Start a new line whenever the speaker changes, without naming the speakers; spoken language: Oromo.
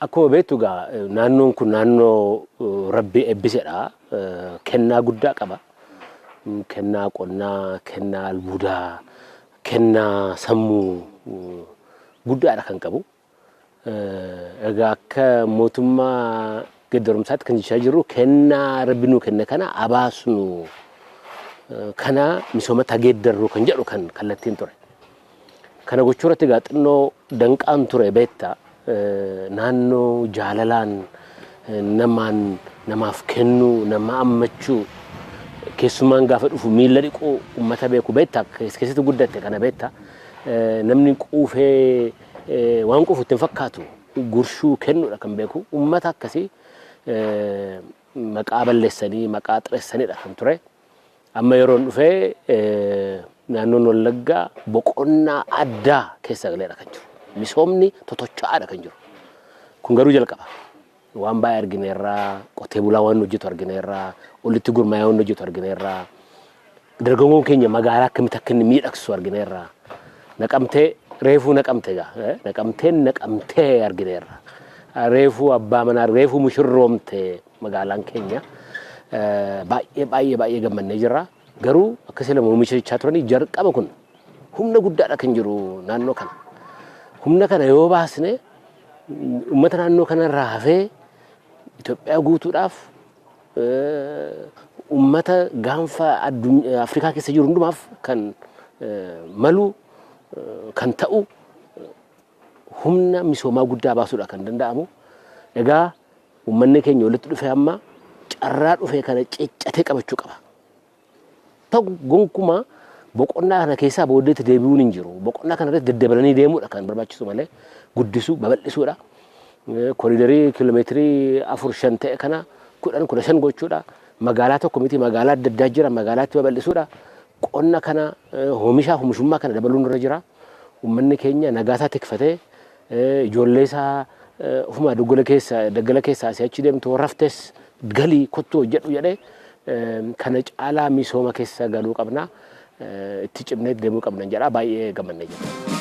Akkuma beektu egaa naannoon kun naannoo Rabbi eebbisedha. Kennaa guddaa qaba. Kennaa qonnaa, kennaa albuudaa, kennaa sammuu guddaadha kan qabu. Egaa akka mootummaa geeddarumsaatti kan jechaa jirru kennaa Rabbi nuu kenne kana abaasnu, kana misoomatti haa geeddarru kan jedhu kan kallattiin ture. Kana gochuu irratti egaa xinnoo danqaan ture beekta. Naannoo jaalalaan namaan namaaf kennuu, nama ammachuu, keessummaan gaafa dhufu miilla dhiquu uummata beeku beekta. Keessatti guddatte kana beekta. Namni quufee waan quufu itti hin fakkaatu, gurshuu kennuudha kan beeku. Uummata akkasii maqaa balleessanii, maqaa xireessanidha kan ture. Amma yeroon dhufee naannoon Wallaggaa boqonnaa addaa keessa galeedha kan jiru. Misoomni totocha'aadha kan jiru. Kun garuu jalqaba. Waan baay'ee argineerraa, qotee bulaa waan hojjetu argineerraa, olitti gurmaa'ee waan hojjetu argineerraa, dargaggoon keenya magaalaa akkamitti akka inni miidhagsu argineerraa. Naqamtee reefuu Naqamte egaa Naqamteen Naqamtee argineerra. Reefuu abbaa manaa, reefuu mushurroomte magaalaan keenya, baay'ee baay'ee baay'ee gammannee jirra. Garuu akka sila muumicha jechaa turanii jalqaba, kun humna guddaadha kan jiru naannoo kana. Humna kana yoo baasne uummata naannoo kanarraa hafee Itoophiyaa guutuudhaaf, uummata gaanfa Afrikaa keessa jiru hundumaaf kan malu kan ta'u humna misoomaa guddaa baasuudha kan danda'amu. Egaa uummanni keenya walitti dhufee amma carraa dhufee kana ciccatee qabachuu qaba. Ta'u gonkumaa boqonnaa kana keessaa booddeetti deebi'uun hin jiru. Boqonnaa kana irratti daddabalanii deemuudha kan barbaachisu malee guddisuu, babal'isuudha. Koriidarii kiiloomeetirii 4, 5 ta'e kana 10, 15 gochuudha. Magaalaa tokko miti, magaalaa adda addaa jira, magaalaatti babal'isuudha. Qonna kana, oomishaaf oomishummaa kana dabaluun irra jira. Uummanni keenya nagaa isaa tikfatee, ijoollee isaa ofuma daggala keessa daggala keessaa asii achi deemtu raftes galii kottu hojjedhu jedhee, kana caalaa misooma keessa galuu qabna. Itti cimnee deemuu qabna jedha, baay'ee gammannee jira.